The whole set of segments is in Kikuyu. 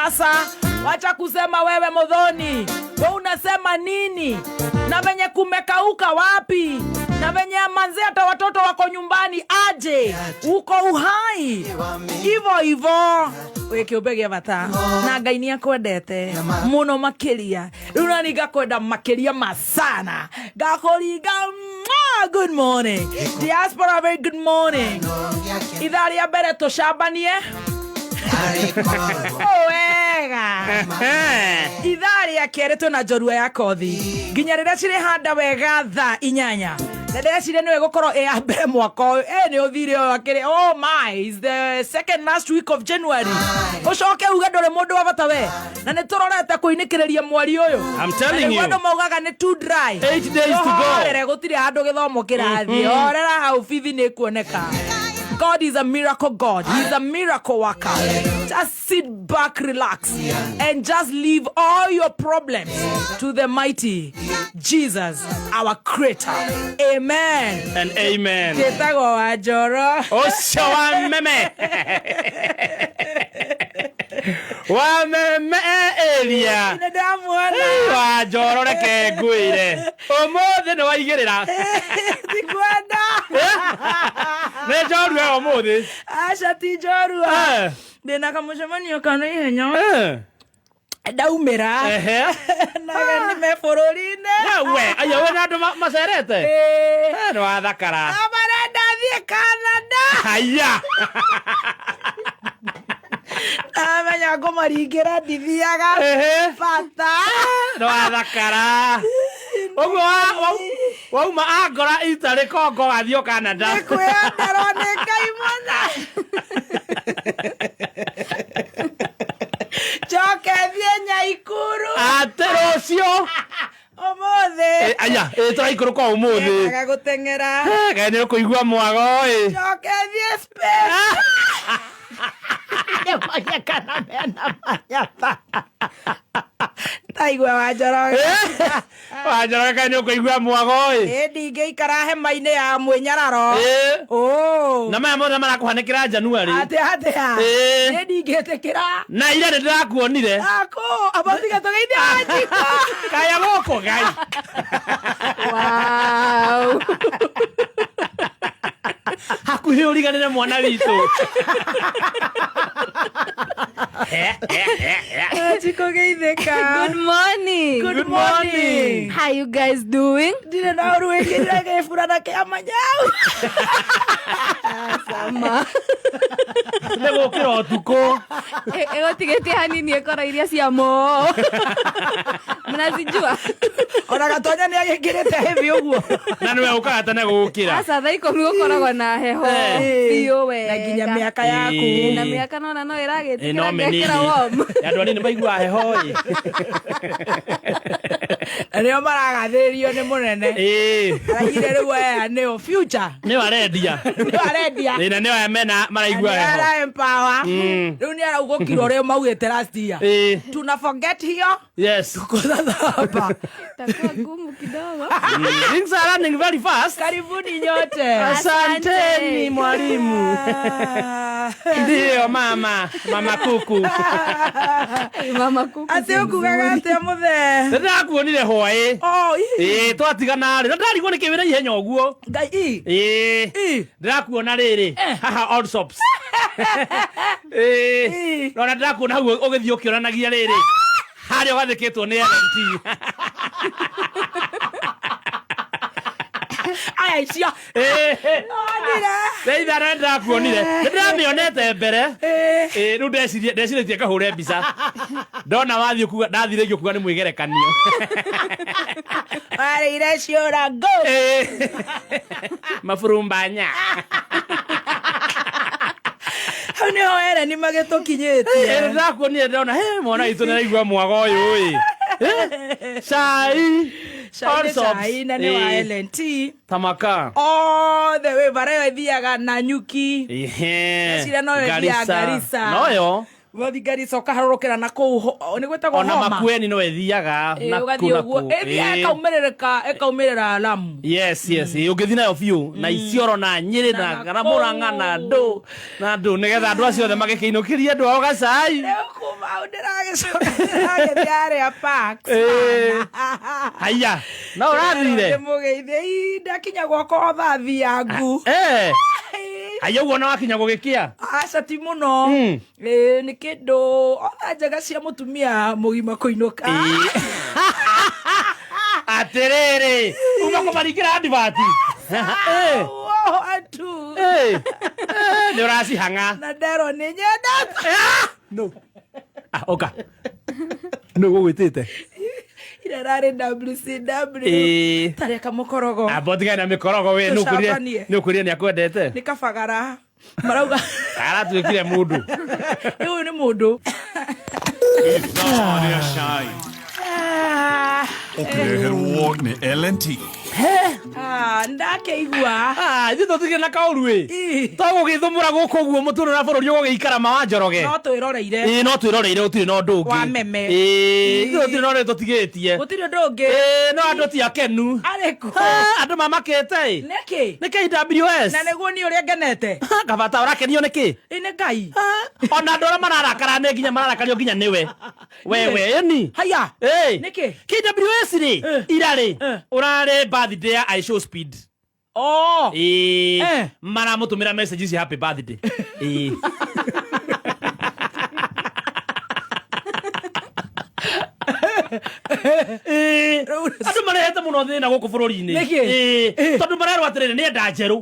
Sasa wacha kusema wewe Muthoni, we unasema nini? Na venye kumekauka wapi? Na venye manze hata watoto wako nyumbani aje, uko uhai ivo ivo wĩ kĩũmbe gĩa bata na Ngai nĩ akwendete mũno makĩria. Rĩu nani ngakwenda makĩria masana, ngakũringa mwah. Good morning diaspora, very good morning. Ithaa rĩa mbere tũcambanie o wega. Ithaa rĩa kerĩ twĩna njorua ya kothi nginya rĩrĩa cirĩhanda wega thaa 8, na ndĩreciria nĩwe ĩgũkorwo ĩ ya mbere mwaka ũyũ. Nĩ ũthire ũyũ akĩrĩ, oh my, is the second last week of January. Ũcoke uge ndũrĩ mũndũ wa bata we, na nĩ tũrorete kũinĩkĩrĩria mweri ũyũ. I'm telling Na nĩguo you. andũ maugaga nĩ too dry. 8 days to go. Ũhorere, gũtirĩ handũ gĩthomo kĩrathiĩ. Horera hau, bithi nĩ kuoneka. God is a miracle God. He's a miracle worker. Just sit back, relax, and just leave all your problems to the mighty Jesus, our creator. Amen. And amen. Njĩtagwo wa Njoro. Ũcio wa meme wa meme area. Nĩ ndamuona. Wa Njoro, reke ngwĩre ũmũthĩ nĩ waigĩrĩra. Tikwenda. Nĩ njorua ĩyo ũmũthĩ. Aca, ti njorua. Ndĩna kamũcemanio kana ihenya. Ndaumĩra. Naga nĩ me bũrũri-inĩ. We aya, we na andũ macerete. Ĩĩ. Nĩ wathakara. Marenda thiĩ Canada. Haya. Amenya ngũmaringĩra ndithiaga. Bata. Nĩ wathakara ũguo wauma Angora itarĩ Kongo wathiĩ o Canada. Nĩ kwĩyenderwo nĩ Ngai mũno. Njoke thiĩ Nyaikuru. Atĩ rũciũ? Ũmũthĩ. Aya, tũraikũrũka ũmũthĩ. Endaga gũteng'era. Kaĩ nĩ ũkũigua mwago ĩ. Njoke thiĩ Spain. Nĩmorie kana mena manyata. Taigua wa Njoroge. Wa Njoroge, kaĩ nĩ ũkũigua mwago ĩ. Ĩ ndingĩikara hema-inĩ ya mwĩnyararo. Ũ. Na maya mothe marakũhanĩkĩra January. Atĩa atĩa? Ĩ ndingĩtĩkĩra. Na ira nĩ ndĩrakuonire. Akũ, aba tiga tũgeithia Wanjikũ. Kaya gũkũ gai. Wow. Hakuhĩ ũriganĩre mwana witũ. Wanjikũ, geithĩka. Good morning. Good morning. How you guys doing? Ndirĩ na ũru, wĩkĩrire gĩburana kĩa manyau. Sama. Nĩ gũkĩra ũtukũ. Ĩgũtigĩtie hanini ĩkora iria cia mo. Mnazijua? Ona Gatonya nĩ agĩkĩrĩte heavy ũguo. Na nĩwe ũkaga tene gũkĩra. Aca, thaa 10 gũkoragwo na heho biũ wega. Na nginya mĩaka yaku. Na mĩaka nona no Ĩ, ĩragĩtĩkĩra no ngekĩra mĩnini. warm. Andũ anini maiguaga heho ĩ. Na nĩo maragathĩrĩrio nĩ mũnene. Araigire rĩu aya nĩo future. Nĩo arendia. Nĩo arendia. Ĩ, na nĩo aya mena maraigua Nĩo heho. ara empower. Rĩu nĩ araugũkira ũrĩa maugĩte last year. Tuna forget hiyo. Tuko sasa hapa. Itakuwa ngumu kidogo. Things are running very fast. Karibuni nyote. Asanteni mwalimu. Ndio mama, mama kuku. Mama kuku. Atĩ ũkugaga atĩa mũthee? Nĩndĩrakuonire hwaĩ. Oh, ii. Ĩ, twatigana rĩ na ndarigwo nĩ kĩwĩra ihenya ũguo. Ngai ii. Ĩ, Ii. ndĩrakuona rĩrĩ haha Allsops. Ĩ, Ii. nona ndĩrakuona hau ũgĩthiĩ ũkĩonanagia rĩrĩ harĩa ũgathĩkĩtwo nĩ LNT. Aya icio. Onire. Nĩ ithaa ndĩrakuonire, nĩ ndĩramĩonete mbere. Ĩ. Ĩ, rĩu ndecirĩtie ngahũre mbica ndona wathiĩ kuga ndathire ingĩ kuga nĩ mwĩgerekanio. Warĩire ciũra ngo. Ĩ. Maburumbanya. Hau nĩho Ereni magĩtũkinyĩtie. Ndĩrakuonire ndĩrona he mwana witũ nĩaraigua mwago ũyũ ĩ. Cai. Cai nĩ Allsops. cai na nĩ wa LNT. Tamaka. All the way bara ĩyo ĩthiaga Nanyuki. Ihe. Ecira noyo ĩthiaga Garissa. Noyo. Wathi Garissa ũkaharũrũkĩra na kũu nĩ gwĩtagwo Ona Homa. Makueni no ĩthiaga Ĩĩ, na kũ ũgathiĩ na ũguo kũ. ĩthiaga Ĩĩ. ĩkaumĩrĩrĩka ĩkaumĩrĩra Lamu. Yes, ĩĩ, ũngĩthiĩ nayo biũ na Isiolo na Nyĩrĩ na Na na Mũrang'a na Nakuru. ndũ na ndũ nĩgetha andũ acio othe magĩkĩinũkĩrie andũ ao gacai. Rĩu kuma hau ndĩragĩcoka ndĩragĩthiĩ harĩa Parks. Ĩĩ. Haiya, no ũrathire? Ndĩmũgeithie. Ii, ndakinya gwakwa o thaa thiangu. Eh. Haiya, ũguo na wakinya gũgĩkĩa? Aca ti mũno. Ĩĩ, nĩ kĩndũ ona njega cia mũtumia mũgima kũinũka. Atĩrĩrĩ, uma kũmaringĩra advert. Eh. Wow, atu. Eh. Nĩ ũracihang'a. Na nderwo nĩ nyendete. No. Ah, oka. Nũ gũgwĩtĩte? Ira rarĩ WCW. Ĩĩ. Tarĩa kamũkorogo. Amba ũtigane na mĩkorogo we, nĩ ũkwĩrire Tũcambanie. nĩ ũkwĩrire nĩ akwendete. Nĩ kabagara. Marauga Aratuĩkire mũndũ. ũyũ nĩ mũndũ. Ithaa rĩa cai Ah, ũkĩreherwo nĩ L&T. ah, ndakĩigua. Ah, ithuĩ tũtigire na kaũru ĩ. Ĩ. To gũgĩthũmũra gũkũ ũguo mũtũrũ na bũrũri ũgũgĩikara ma wa Njoroge. No twĩroreire. Ĩĩ, no twĩroreire gũtirĩ na ũndũ ũngĩ. Wa meme. Ĩĩ, ithuĩ gũtirĩ na ũndũ tũtigĩtie. Gũtirĩ ũndũ ũngĩ. Ĩĩ, no andũ ti akenu. Arĩkũ? Ah, andũ mamakĩte ĩ. Nĩkĩ? Nĩ KWS. Na nĩguo niĩ ũrĩa ngenete. Kabata ũrakenio nĩkĩ? Ĩ nĩ Ngai. Ona andũ arĩa mararakara nĩ nginya mararakario nginya nĩwe. Wewe ĩni. Haya. Ĩĩ. Nĩkĩ? KWS rĩ, Eh. ira rĩ, Eh. ũrarĩ birthday ya I Show Speed. Oh. Ĩĩ. Eh. Maramũtũmĩra message cia happy birthday. Ĩĩ. Ĩĩ. Rĩu- Andũ marehete mũno thĩna gũkũ bũrũri-inĩ. Nĩkĩ? Ĩĩ. Eh. Tondũ marerwo atĩrĩrĩ nĩ enda njerũ.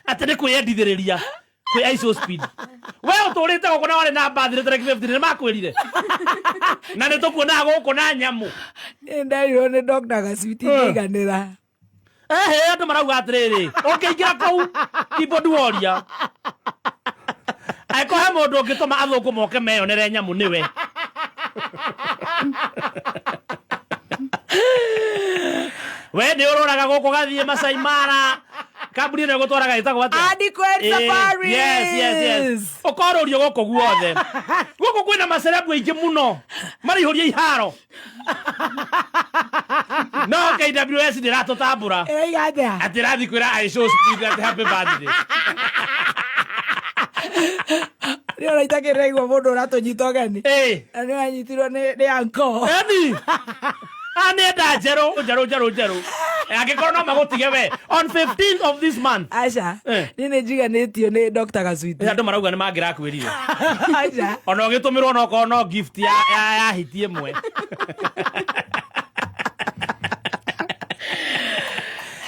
Atĩ nĩ kwĩyendithĩrĩria kwĩ ISO Speed. We ũtũrĩte gũkũ na warĩ na birthday tarĩki 15 nĩ makwĩrire. Na nĩ tũkuonaga gũkũ na nyamũ. Nĩ nderirwo nĩ Dr. Gacwiti ngĩiganĩra. Ehe, andũ marauga atĩrĩrĩ, ũngĩingĩra kũu keyboard warrior. Angĩkorwo he mũndũ ũngĩtũma athũngũ moke meyonere nyamũ nĩwe. We nĩ ũroraga gũkũ gathiĩ Masai Mara. Kambuni ĩno ĩgũtwaraga ĩtagwo atĩa? Adequate Ĩĩ, Safaris. Yes. Ũkorũrio gũkũ guothe. Gũkũ kwĩna macerebu aingĩ mũno. Maraihũria iharo. No KWS ndĩratũtambũra. Ĩroiga atĩa? Atĩ ĩrathiĩ kwĩra I show speed atĩ happy birthday. Nĩ ona itakĩrĩraigua mũndũ ũratũnyita ũgeni. Ĩĩ. Na nĩ ũranyitirwo nĩ uncle. Eni. Ah, nĩ enda njerũ, njerũ, njerũ, njerũ. Angĩkorwo no magũtige we on 15th of this month. Aca. Eh. Niĩ nĩ njiganĩtio nĩ Dr. Gacwiti. Andũ marauga nĩ mangĩrakwĩrire. Aca. Ona ũgĩtũmĩrwo no korwo no gift ya hiti ĩmwe.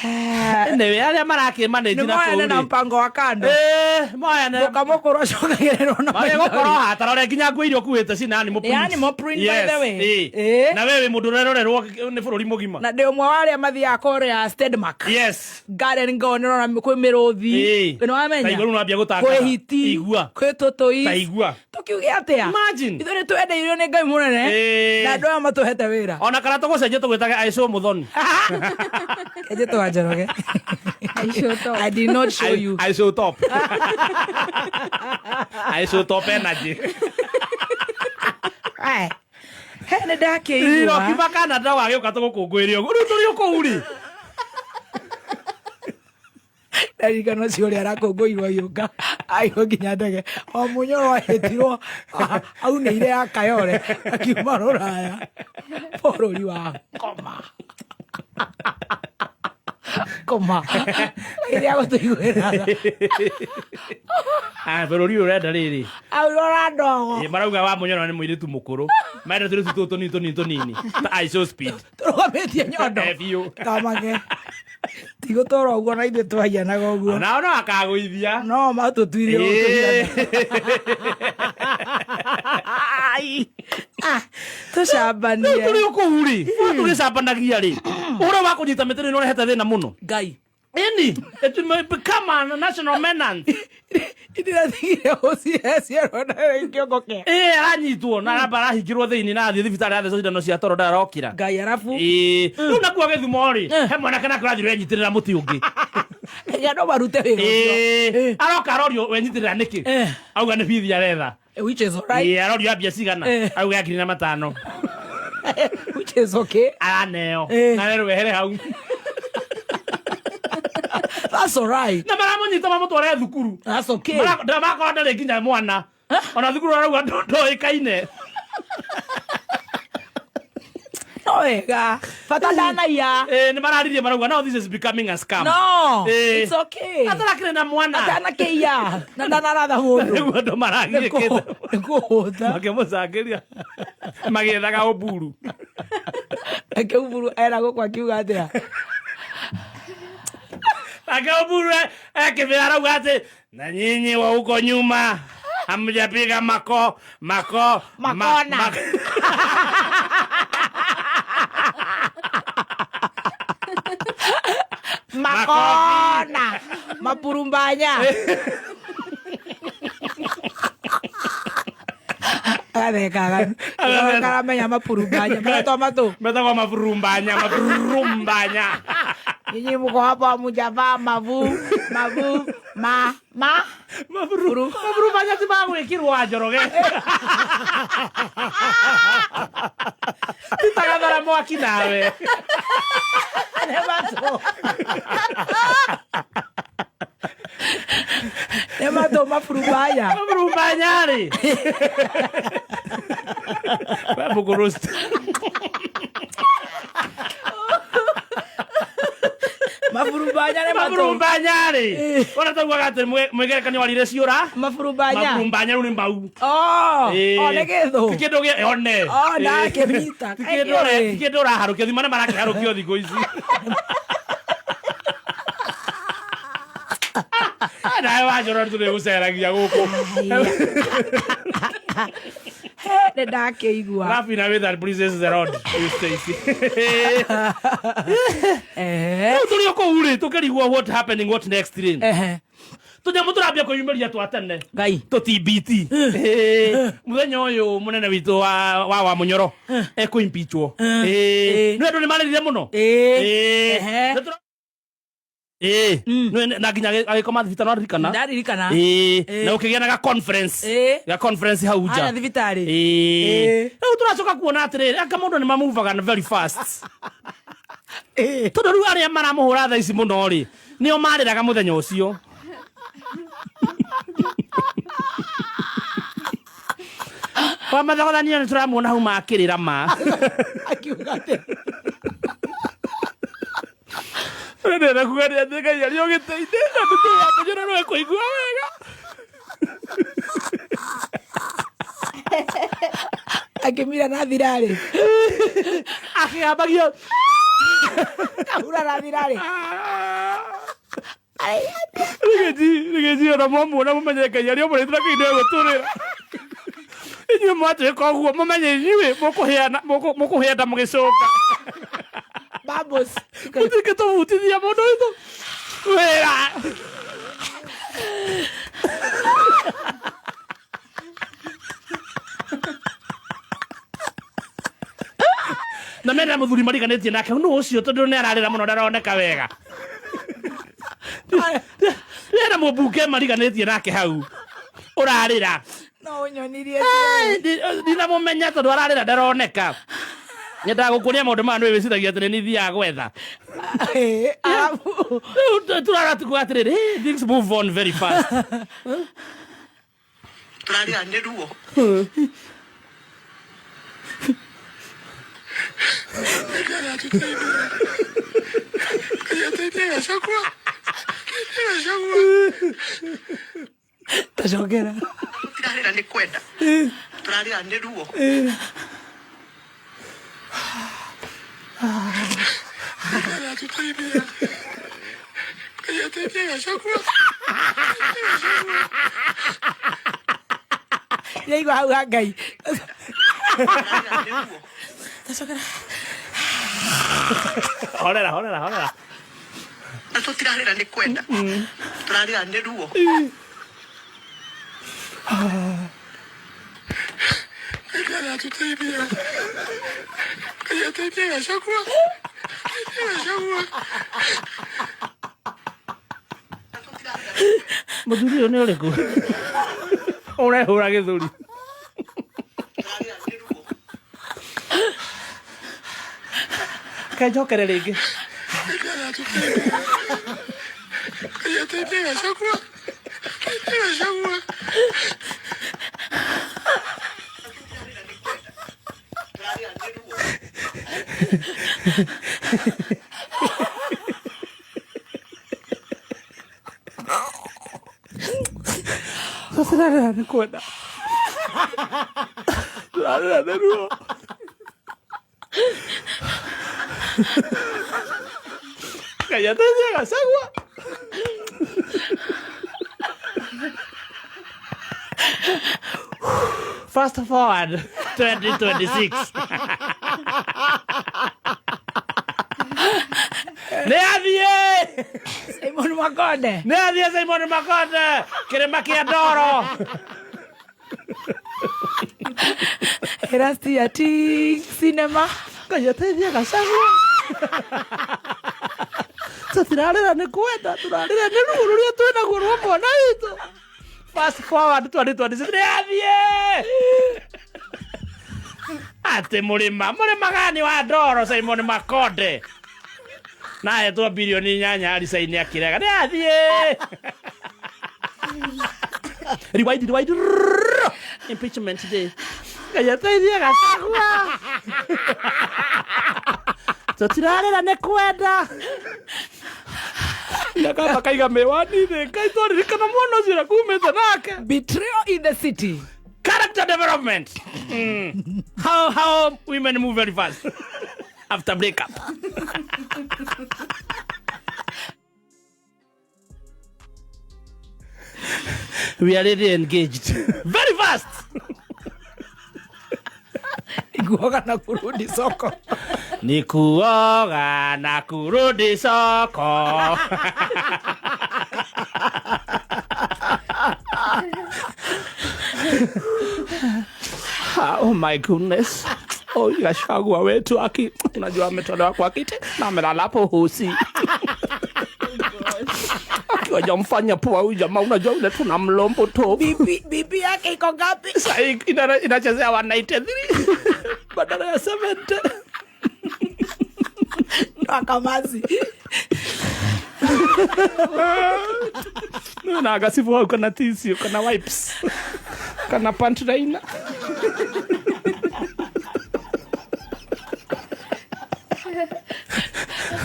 Anyway, arĩa marakĩmanĩnji Nĩ na moyane kũu na rĩ. mpango wa kando. Ĩĩ, moyane. Mũkamũkũrũ acokagĩrĩrwo na Marĩ gũkorwo hatarore nginya nguo iria ũkuĩte cina animal Nĩ print. animal print, by the way. Ĩĩ. Ĩĩ. Na we wĩ mũndũ ũrerorerwo nĩ bũrũri mũgima. Na ndĩ ũmwe wa arĩa mathiaga kũrĩa Stedmark. Yes. Garden go nĩ ũrona kwĩ mĩrũthi. Ĩĩ. Nĩ wamenya? Ta igua rĩu nĩwambia gũtangatha. Kwĩ hiti. Igua. Kwĩ tũtũi. Ta igua. Tũkiuge atĩa? Imagine. Ithuĩ nĩ twendeirio nĩ Ngai mũnene. Ĩĩ. Na andũ aya matũhete wĩra. Ona kana tũgũcenjia tũgwĩtage Aisha Mũthoni. Kenjĩtwo wa Njoroge. Aisha top. I did not show you. Aisha top. Aisha top energy. Ai. He nĩ ndakĩigua. Iro kiuma Canada wagĩũka tũgũkũngũĩre ũguo. Rĩu tũrĩ o kũu rĩ. Ndarikana ũcio ũrĩa arakũngũirwo agĩũka aigwo nginya ndege o mũnyoro ahĩtirwo aunĩire ya Kayole akiuma rũraya bũrũri wa koma koma ĩrĩa gũtũiguĩra tha. Ah, bũrũri ũyũ ũrenda rĩrĩ. Aurora ndogo Ĩ, marauga wa mũnyoro nĩ mũirĩtu mũkũrũ. Marenda tũirĩtu tũtũ tũnini tũnini tũnini. Ta I show speed. tũrũgamĩtie nyondo Eh, biũ. kamage tigũtũra ũguo na ithuĩ twahianaga ũguo Onao no akagũithia. no matũtuire ũguo Ĩ. tũhiana. Ah, tũcambanie Rĩu tũrĩ o kũu rĩ. Tũgĩcambanagia rĩ. Ũhoro wa kũnyita mĩtĩ nĩ ũrehete thĩna mũno. Ngai Ĩni, it may become a national menace. Ndĩratigire gũcieciarwo na kĩongo kĩa Ĩ, aranyitwo na aramba arahingĩrwo thĩinĩ na athiĩ thibitarĩ athecwo cindano cia toro ndarokĩra. Ngai arabu Ĩ, rĩu nakuo gĩthumo rĩ, he mwanake nake ũrathiĩ ũrenyitĩrĩra mũtĩ ũngĩ. Ya no marute wĩra ũcio. Ĩĩ, aroka arorio wenyitĩrĩra nĩkĩ? Eh. Auga nĩ bithi aretha. Which is alright. Ĩĩ, arorio ambia cigana? Eh. Auga 5,000. Which is okay. Araneo. Eh. Na rĩu wehere hau. That's alright. Na maramũnyita mamũtware thukuru. That's okay. Ndamakorwo ndarĩ nginya mwana. Ona thukuru arauga ndoĩkaine. No wega. Bata ndanaiya. Ĩĩ, nĩ mararirie marauga now this is becoming a scam. No. Ĩĩ. It's okay. Atarakĩrĩ na mwana. Atanakĩiya. Na ndanaratha mũndũ. Nĩguo andũ maragiĩkĩte. Nĩ kũhũtha. Makĩmũcangĩria. Magĩethaga ũmburu. Reke Uburu era gũkũ akiuga atĩa? Ake Oburu ekĩbĩra arauga atĩ na nyinyi wa huko nyuma hamjapiga mako mako Makona. Makona. Mapurumbanya. Agathekaga. Karamenya mapurumbanya. Maretwa matũ. Metagwo maburumbanya maburumbanya. Nyinyi mko hapa mujavaa mavu mavu ma ma Maburumbanya ti magwĩkĩrwo wa Njoroge. Titagathara mwaki nawe. Nĩ matũ. Nĩ matũ maburumbanya. Maburumbanya rĩ. Webũkũrũst. Maburumbanya nĩ matũ. Maburumbanya rĩ. Ona taugaga atĩ mwĩgerekanio warire ciũra. Maburumbanya. Maburumbanya rĩu nĩ mbau. Oh, oh nĩ gĩthũ. Ti kĩndũ gĩa one. Oh, ndakĩnyita. Ti kĩndũ ti kĩndũ ũraharũkio thima nĩ marakĩharũkio thikũ ici. Nawe wanjora tũrĩ gũceragia gũkũ. Nĩ ndakĩigua. Laughing away that pleases the Lord. You Stacy. Eh. Rĩu tũrĩ o kũu rĩ tũkĩrigwo what happening what next rĩ. Ehe. Tũnyamũ tũrambia kwĩyumĩria twa tene. Ngai. Tũtbt. Mũthenya ũyũ mũnene witũ wa Wamunyoro ekũimpeachwo. Nĩ andũ nĩ marĩrire mũno. Ĩĩ. Ehe. Ĩĩ. Na nginya agĩkoma thibitarĩ waririkana. Ndaririkana. Ĩĩ. Na ũkĩgĩa na ga conference. Ĩĩ. Ga conference hau nja. Harĩa thibitarĩ. Ĩĩ. Rĩu tũracoka kuona atĩrĩrĩ anga mũndũ nĩ mamuvaga very fast. Ĩĩ. Tondũ rĩu arĩa maramũhũra thaa ici mũno rĩ nĩo marĩraga mũthenya ũcio. Wa mathogothanio nĩ tũramuona hau makĩrĩra ma. Akiuga atĩ. Ndĩrenda kuga nĩ atĩ Ngai arĩ ũgĩteithia na nĩtũramũnyora nĩwe kũigua wega. Akĩmira na thirarĩ. Akĩgambagio. Kahura na thirarĩ. Rĩgĩji ona mwamuona mũmenye Ngai arĩ ũmũrĩte na kĩndũ egũtũrĩra. Inyuĩ mwatuĩka ũguo mũmenye inyuĩ mũkũhĩa nda mũgĩcoka. Bubbles. Mũtingĩtũbutithia mũndũ witũ wĩra. Na mena mũthuri mariganĩtie nake nũ ũcio tondũ nĩ ararĩra mũno ndaroneka wega. Ena mũmbunge mariganĩtie nake hau ũrarĩra. No ũnyonirie. Ndinamũmenya tondũ ararĩra ndaroneka. Nyendaga gũkuonia maũndũ maya nĩ wĩciragia atĩ nĩ niĩ thiaga gwetha. Arabu. Rĩu tũraratuga atĩrĩrĩ, things move on very fast. Tũrarĩra nĩ ruo. Tacokera. Tũtirarĩra nĩ kwenda. Tũrarĩra nĩ ruo. Ndĩraigua hau ha Ngai. Tũrarĩra nĩ ruo. Tacokera. Horera, horera, horera. Na tũtirarĩra nĩ kwenda. Tũrarĩra nĩ ruo. Mũthuri ũyũ nĩ ũrĩkũ? Ũrehũra gĩthũri. Tũrarĩra nĩ ruo. Kenjokere rĩngĩ. Tũtirarĩra nĩ kwenda. Tũrarĩra nĩ ruo. Tũtirarĩra nĩ kwenda. Tũrarĩra nĩ ruo. Ngai ateithie Gachagua. Fast forward 2026. Nĩ athiĩ! Simon Makonde. Nĩ athiĩ Simon Makonde kĩrĩma kĩa ndoro. Erastia Ting Cinema. Ngai ateithie Gachagua. Tũtirarĩra nĩ kwenda, tũrarĩra nĩ ruo rũrĩa twĩnaguo rwa mwana witũ. Fast forward 2026 nĩ athiĩ! Atĩ mũrĩma, mũrĩma gani wa ndoro Simon Makonde. Na ahetwo bilioni 8 aricainĩ akĩrega nĩ athiĩ! Rewind, rewind, rrrr. Impeachment day. Ngai ateithie Gachagua. Tũtirarĩra nĩ kwenda. Nakamba kaiga miwani thĩ Ngai twaririkana mwana ũcio ũrĩa kumĩte nake. Betrayal in the city. Character development. How women move very fast after breakup. We are already engaged. Very fast. Kuoga na kurudi soko. Ni kuoga na kurudi soko. Oh my goodness. Oh, Gachagua wetu aki, unajua ametolewa kwa kiti na amelala hapo hosi. Akiwa hajamfanya poa huyu jamaa, unajua yule tuna mlombo tu. Bibi yake iko ngapi? Sasa hii inachezea 193 badala ya 70. Akamazi. Na agasifu hau kana tissue, kana wipes, kana pant liner.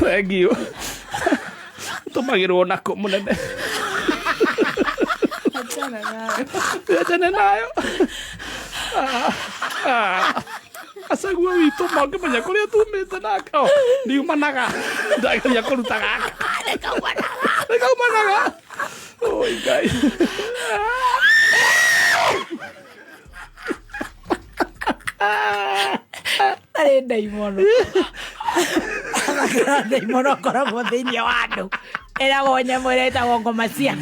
Thank you. Tũmagĩrwo nako mũnene. Achana nayo. Achane nayo. Gachagua witũ mangĩmenya kũrĩa tumĩte nake. Oh, ndiumanaga. Ndageria kũruta gaka. Nĩkaumanaga. Oi, Ngai. Tarĩ ndaimono. Athakĩra ndaimono akoragwo thĩinĩ wa andũ. Ĩragwo nyamũ ĩrĩa ĩtagwo ngoma cia.